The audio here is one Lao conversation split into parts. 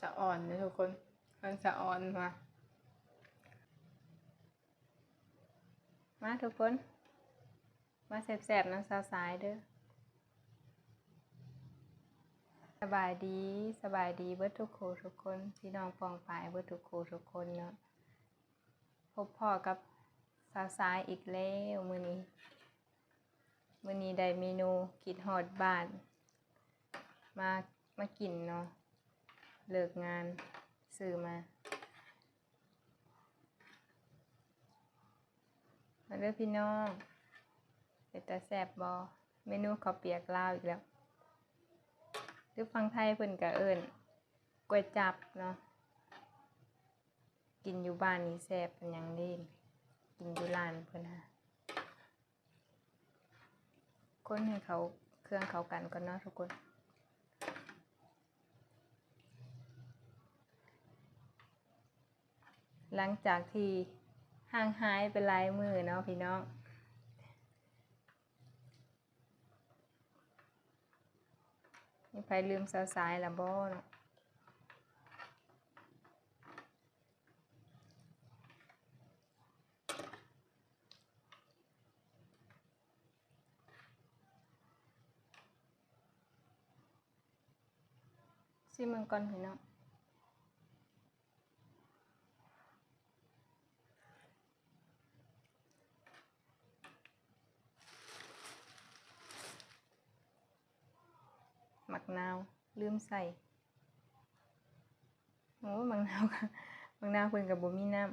ສະອອນເດີທຸກຄົນ ເພິ່ນສະອອນວ່າ ມາທຸກຄົນ ມາແຊບໆນຳສາວຊາຍເດີ. ສະບາຍດີ ສະບາຍດີເບິດທຸກຄູ່ທຸກຄົນ ພີ່ນ້ອງປ້ອງປາຍເບິດທຸກຄູ່ທຸກຄົນເນາະ. ພົບພໍ້ກັບສາວຊາຍອີກແລ້ວມື້ນີ້. ມື້ນີ້ໄດ້ເມນູຄິດຮອດບ້ານ ມາ ມາກິນເນາະ ເລີກງານຊື້ມາ. ມາເດີພີ່ນ້ອງ ເປັນຕາແຊບບໍ່? ເມນູເຂົ້າປຽກລາວອີກແລ້ວ ຫຼືຝັ່ງໄທເພິ່ນກະເອີ້ນກວຍຈັບເນາະ. ກິນຢູ່ບ້ານນີ້ແຊບປານຫຍັງເດ້ ກິນຢູ່ຮ້ານເພິ່ນຫາ. ຄົນໃຫ້ເຂົ້າ ເຄື່ອງເຂົ້າກັນກ່ອນເນາະທຸກຄົນ. ຫຼັງຈາກທີ່ຫ່າງຫາຍໄປຫຼາຍມື້ເນາະພີ່ນ້ອງ. ມີໃຜລືມສາວຊາຍລະບໍ່ເນາະ? ຊີມເບິ່ງກ່ອນພີ່ນ້ອງ. ໝາກນາວລືມໃສ່. ໂອ້ ໝາກນາວ ໝາກນາວເພິ່ນກະບໍ່ມີນ້ຳ.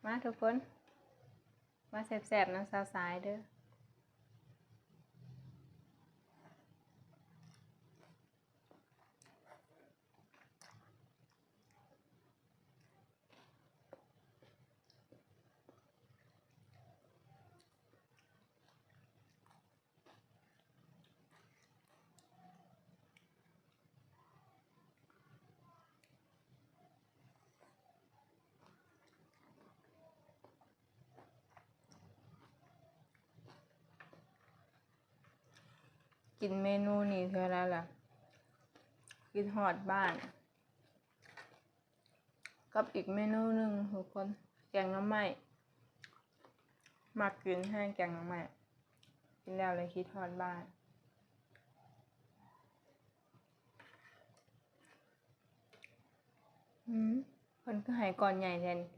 ມາທຸກຄົນ ມາແຊບໆນຳສາວຊາຍເດີ. ກິນເມນູນີ້ເທື່ອໃດລະ ຄິດຮອດບ້ານ. ກັບອີກເມນູໜຶ່ງທຸກຄົນ ແກງໜໍ່ໄມ້. ມັກກິນແຮງແກງໜໍ່ໄມ້ ກິນແລ້ວເລີຍຄິດຮອດບ້ານ. ອືມ ເພິ່ນຄືໃຫ້ກ້ອນໃຫຍ່ແທ້ນີ້.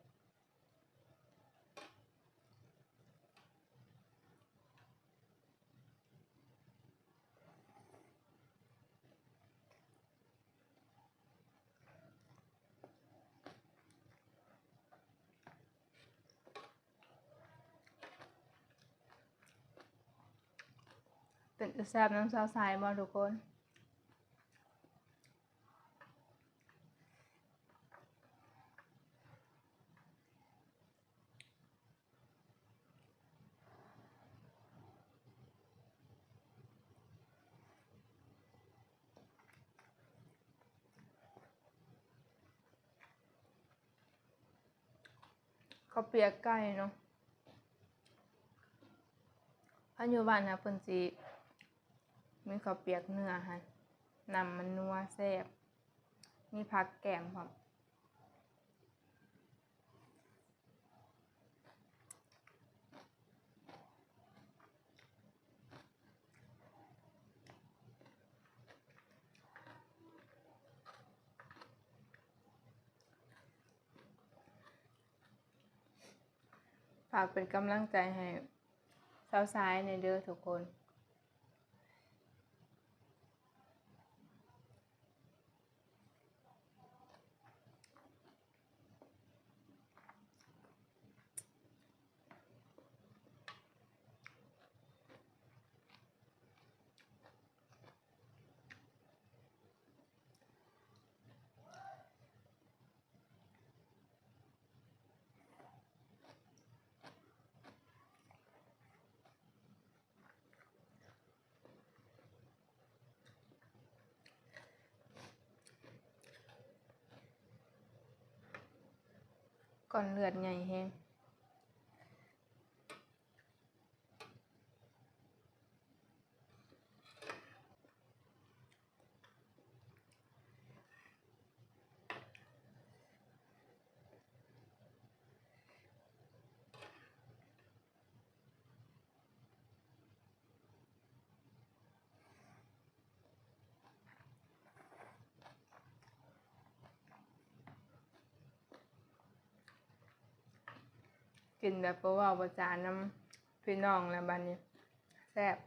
ເປັນຕາແຊບນຳສາວຊາຍບໍ່ທຸກຄົນ? ເຂົ້າປຽກໄກ່ເນາະ ຄັນຢູ່ບ້ານຫັ້ນເພິ່ນຊິມີເຂົ້າປຽກເນື້ອຫັ້ນ ນ້ຳມັນນົວແຊບ ມີຜັກແກ້ມພ້ອມ. ຝາກເປັນກຳລັງໃຈໃຫ້ສາວຊາຍແດ່ເດີທຸກຄົນ. ເ ກ້ອນເລືອດໃຫຍ່ແຮງ. ກິນແບບບໍ່ເວົ້າບໍ່ຈານຳພີ່ນ້ອງແລ້ວ ບາດນີ້ແຊບ.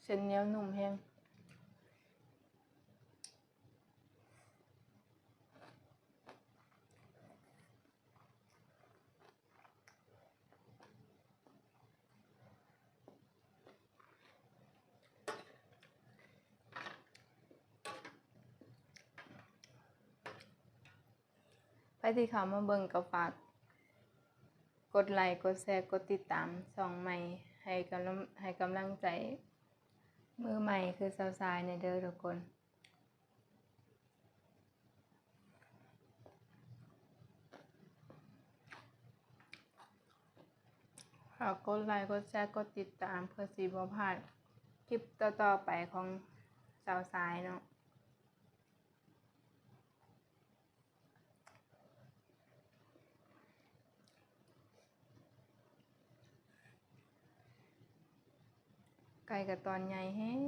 ເສັ້ນໜຽວນຸ້ມແຮງ. ໃຜທີ່ເຂົ້າມາເບິ່ງກໍຝາກກົດໄລ ກົດແຊ ກົດຕິດຕາມຊ່ອງໃໝ່ ໃຫ້ກຳລັງ ໃຫ້ກຳລັງໃຈມືໃໝ່ຄືສາວຊາຍແດ່ເດີທຸກຄົນ. ຝາກກົດໄລ ກົດແຊ ກົດຕິດຕາມ ເພື່ອຊິບໍ່ພາດຄລິບຕໍ່ໆໄປຂອງສາວຊາຍເນາະ. ໄກ່ກໍຕອນໃຫຍ່ແຮງ.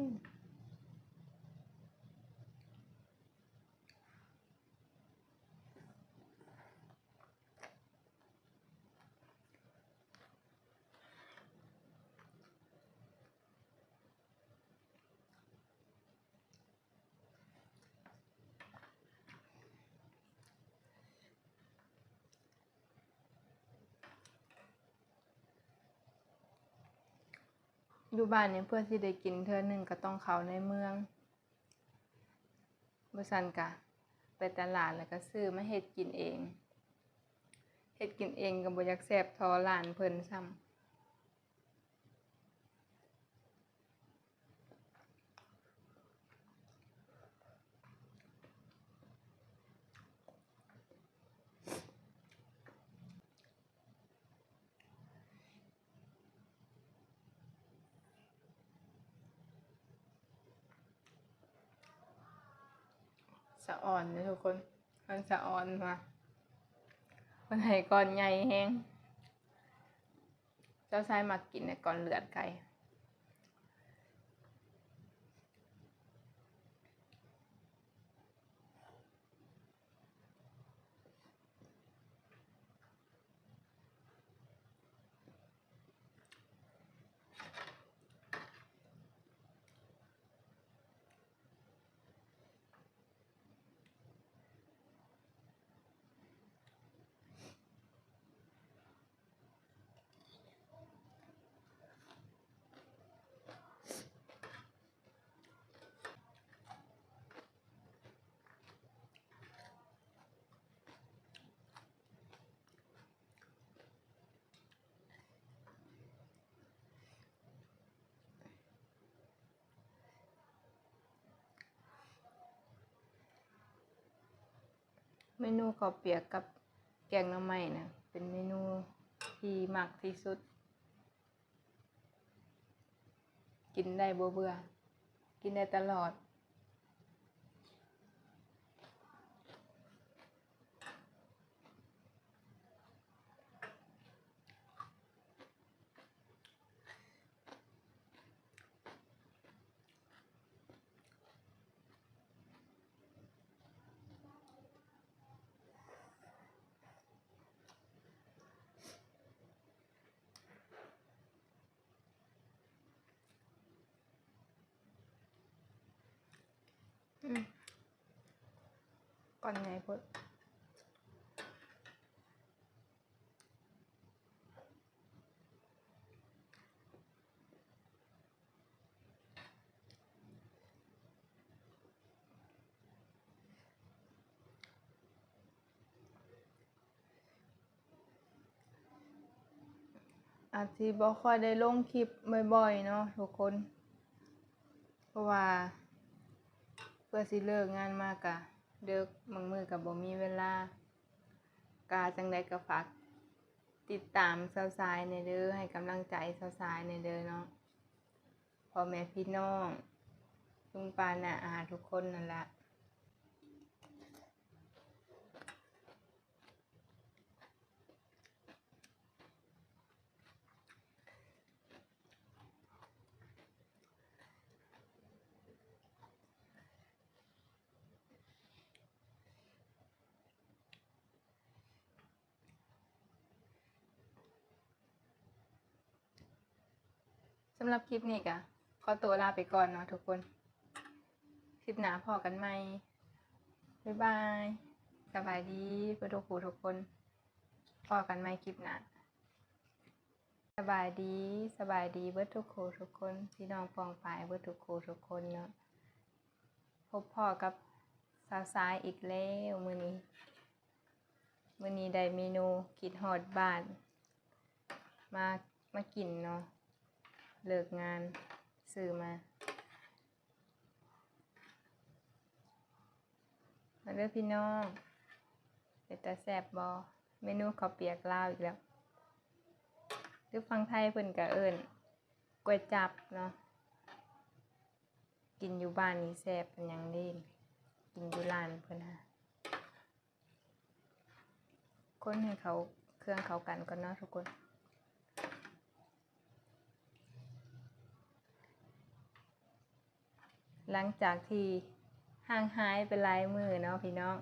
ຢູ່ບ້ານນີ້ ເພື່ອຊິໄດ້ກິນເທື່ອໜຶ່ງກໍຕ້ອງເຂົ້າໃນເມືອງ, ບໍ່ຊັ້ນກະໄປຕະຫຼາດແລ້ວກະຊື້ມາເຮັດກິນເອງ. ເຮັດກິນເອງກໍບໍ່ຢາກແຊບທໍ່ຮ້ານເພິ່ນຊ້ຳ. ສະອອນເດ້ທຸກຄົນ, ມັນສະອອນວ່າ ເພິ່ນໃຫ້ກ້ອນໃຫຍ່ແຮງ. ເຈົ້າຊາຍມັກກິນແຕ່ກ້ອນເລືອດໄກ່. ເມນູເຂົ້າປຽກກັບແກງໜໍ່ໄມ້ນະ ເປັນເມນູທີ່ມັກທີ່ສຸດ. ກິນໄດ້ບໍ່ເບື່ອ, ກິນໄດ້ຕະຫຼອດ. ເ ອືມ ກ້ອນໃຫຍ່ໂພດ. ອາດຊິບໍ່ຄ່ອຍໄດ້ລົງຄລິບບ່ອຍໆເນາະທຸກຄົນ ເພາະວ່າເພື່ອຊິເລີກງານມາກະເດິກ ບາງມື້ກະບໍ່ມີເວລາ. ກະຈັ່ງໃດກະຝາກຕິດຕາມສາວຊາຍແດ່ເດີ ໃຫ້ກຳລັງໃຈສາວຊາຍແດ່ເດີເນາະ ພໍ່ແມ່ພີ່ນ້ອງ ລຸງປ້ານ້າອາທຸກຄົນນັ້ນລະ. ສຳລັບຄລິບນີ້ກະຂໍຕົວລາໄປກ່ອນເນາະທຸກຄົນ ຄລິບໜ້າພໍ້ກັນໃໝ່ ບາຍບາຍ ສະບາຍດີເບິດທຸກຜູ້ທຸກຄົນ ພໍ້ກັນໃໝ່ຄລິບໜ້າ ສະບາຍດີ ສະບາຍດີເບິດທຸກຜູ້ທຸກຄົນ ພີ່ນ້ອງປ້ອງປາຍເບິດທຸກຜູ້ທຸກຄົນເນາະ. ພົບພໍ້ກັບສາວຊາຍອີກແລ້ວມື້ນີ້ ມື້ນີ້ໄດ້ເມນູຄິດຮອດບ້ານ ມາ ມາກິນເນາະ ເລີກງານຊື້ມາ. ມາເດີພີ່ນ້ອງ ເປັນຕາແຊບບໍ່? ເມນູເຂົ້າປຽກລາວອີກແລ້ວ ຫຼືຝັ່ງໄທເພິ່ນກະເອີ້ນກວຍຈັບເນາະ. ກິນຢູ່ບ້ານນີ້ແຊບປານຫຍັງເດ້ ກິນຢູ່ຮ້ານເພິ່ນຫາ. ຄົນໃຫ້ເຂົ້າ ເຄື່ອງເຂົ້າກັນກ່ອນເນາະທຸກຄົນ. ຫຼັງຈາກທີ່ຫ່າງຫາຍໄປຫຼາຍມື້ເນາະພີ່ນ້ອງ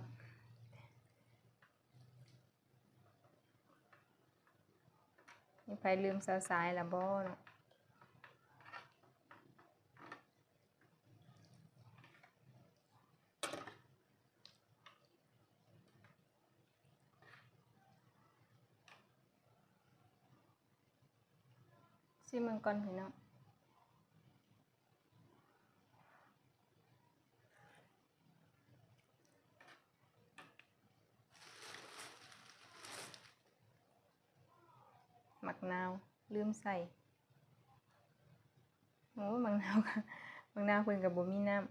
ມີໃຜລືມສາວຊາຍລະບໍ່ເນາະ? ຊີມເບິ່ງກ່ອນພີ່ນ້ອງ. ໝາກນາວລືມໃສ່. ໂອ້ ໝາກນາວ ໝາກນາວເພິ່ນກະບໍ່ມີນ້ຳ.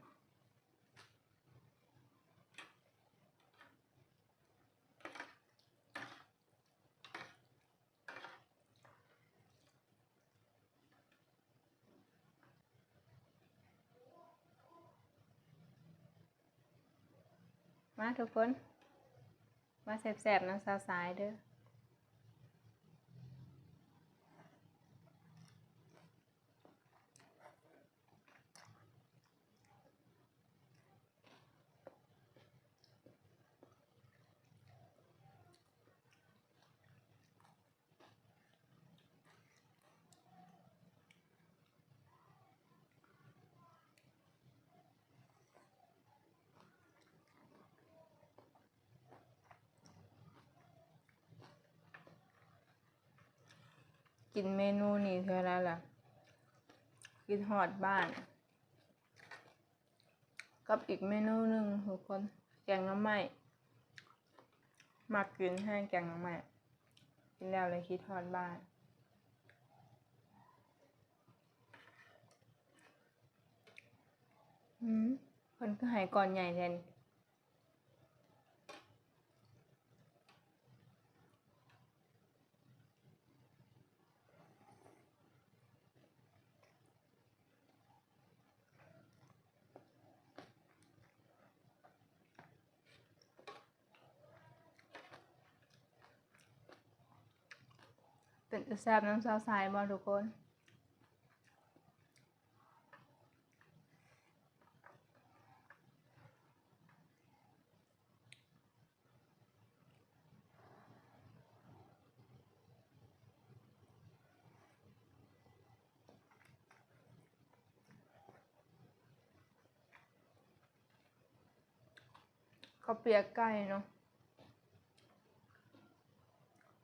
ມາທຸກຄົນ ມາແຊບໆນຳສາວຊາຍເດີ. ກິນເມນູນີ້ເທື່ອໃດລະ ຄິດຮອດບ້ານ. ກັບອີກເມນູໜຶ່ງທຸກຄົນ ແກງໜໍ່ໄມ້ ມັກກິນແຮງແກງໜໍ່ໄມ້ ກິນແລ້ວລະຄິດຮອດບ້ານ. ອືມ ເພິ່ນຄືໃຫ້ກ້ອນໃຫຍ່ແທ້ນີ້. ເປັນຕາແຊບນຳສາວຊາຍບໍ່ທຸກຄົນ? ເປັນຕາແຊບນຳສາວຊາຍບໍ່ທຸກຄົນ? ເຂົ້າປຽກໄກ່ເນາະ.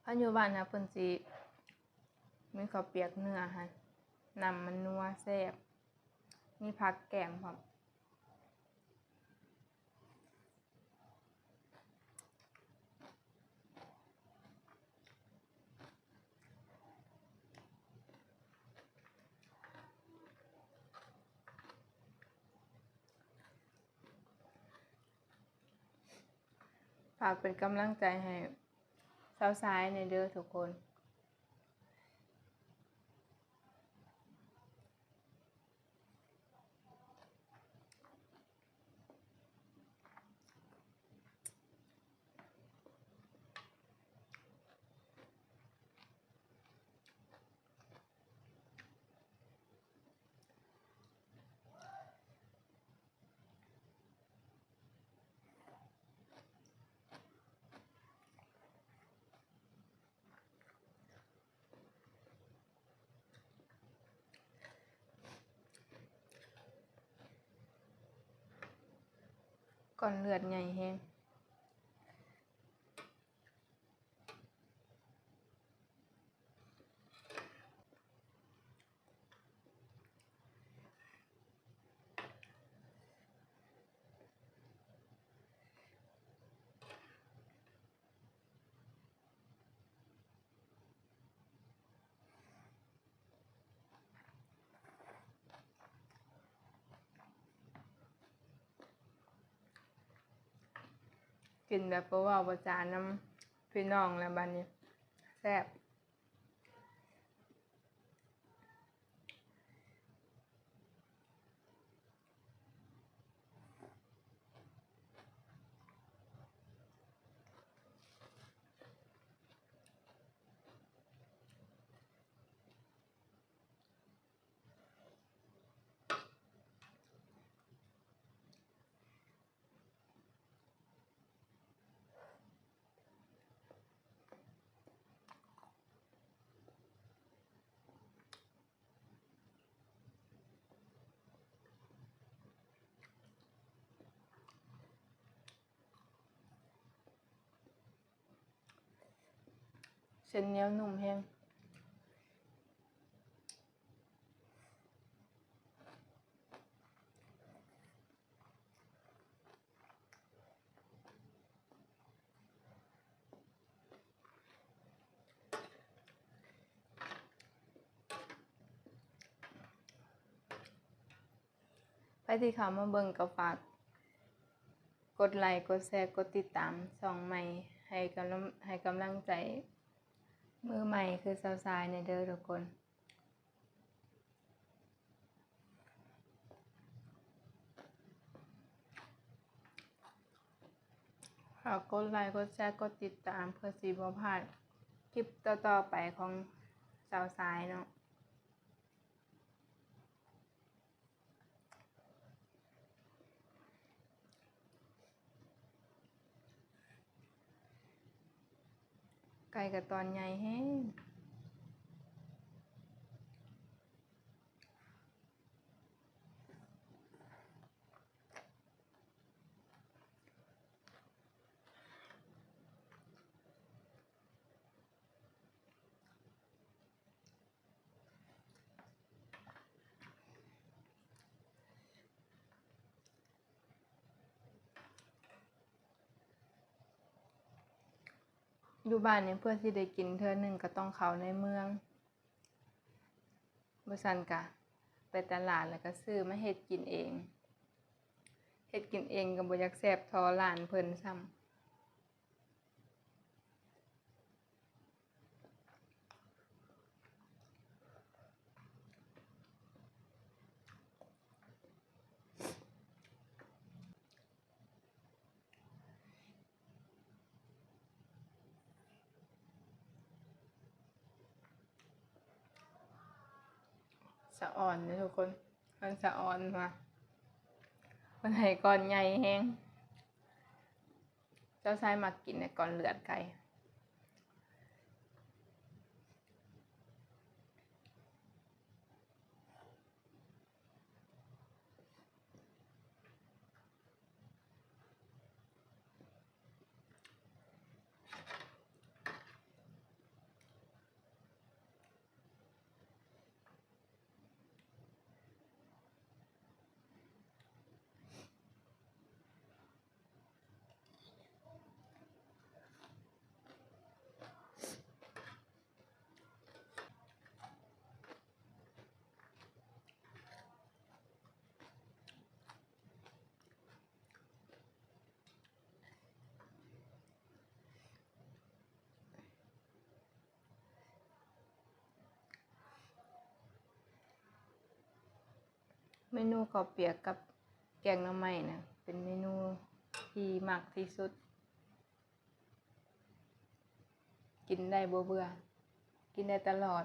ຄັນຢູ່ບ້ານນະ ເພິ່ນຊິມີເຂົ້າປຽກເນື້ອຫັ້ນ ນ້ຳມັນນົວແຊບ ມີຜັກແກ້ມພ້ອມ. ຝາກເປັນກຳລັງໃຈໃຫ້ສາວຊາຍແດ່ເດີທຸກຄົນ. ກ້ອນເລືອດໃຫຍ່ແຮງ. ກິນແບບບໍ່ເວົ້າບໍ່ຈານຳພີ່ນ້ອງແລ້ວບາດນີ້ ແຊບ. ເສັ້ນໜຽວນຸ້ມແຮງ. ໃຜທີ່ເຂົ້າມາເບິ່ງກໍຝາກກົດໄລກົດແຊ ກົດຕິດຕາມຊ່ອງໃໝ່ ໃຫ້ກຳລັງ ໃຫ້ກຳລັງໃຈມືໃໝ່ຄືສາວຊາຍແດ່ເດີທຸກຄົນ. ຝາກກົດໄລ ກົດແຊ ກົດຕິດຕາມ ເພື່ອຊິບໍ່ພາດຄລິບຕໍ່ໆໄປຂອງສາວຊາຍເນາະ. ໄກ່ກໍຕອນໃຫຍ່ແຮງ. ຢູ່ບ້ານນີ້ເພື່ອຊິໄດ້ກິນເທື່ອໜຶ່ງກໍຕ້ອງເຂົ້າໃນເມືອງ, ບໍ່ຊັ້ນກະໄປຕະຫຼາດແລ້ວກໍຊື້ມາເຮັດກິນເອງ. ເຮັດກິນເອງກໍບໍ່ຢາກແຊບທໍ່ຮ້ານເພິ່ນຊ້ຳ. ສະອອນເດ້ທຸກຄົນ, ມັນສະອອນວ່າ ເພິ່ນໃຫ້ກ້ອນໃຫຍ່ແຮງ. ເຈົ້າຊາຍມັກກິນແນວກ້ອນເລືອດໄກ່. ເ เมนูข้าวเปียกกับแกงหน่อไม้นะ เป็นเมนูที่มักที่สุด กินได้บ่เบื่อ กินได้ตลอด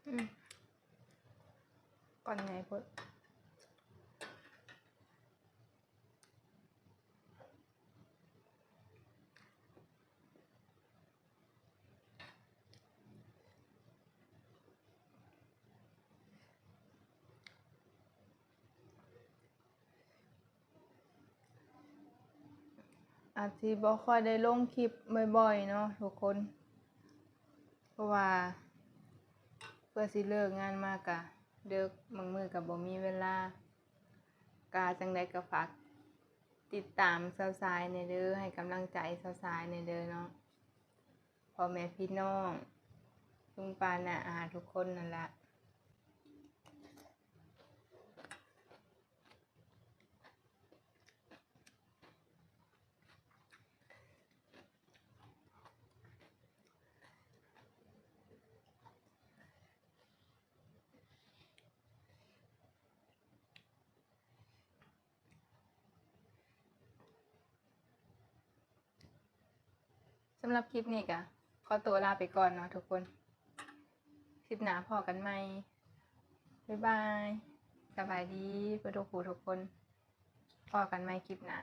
อืม ก้อนใหญ่โพด อาจสิบ่ค่อยได้ลงคลิปบ่อยๆ เนาะทุกคน เพราะว่าเพื่อสิเลิกงานมากะดึก บางมื้อกะบ่มีเวลา กะจั่งใดกะฝากติดตามสาวสายแหน่เด้อ ให้กำลังใจสาวสายแหน่เด้อเนาะ พ่อแม่พี่น้อง ลุงป้าน้าอาทุกคนนั่นละ สำหรับคลิปนี้กะขอตัวลาไปก่อนเนาะทุกคน คลิปหน้าพ้อกันใหม่ บ๊ายบาย สบายดีเบิดทุกผู้ทุกคน พ้อกันใหม่คลิปหน้า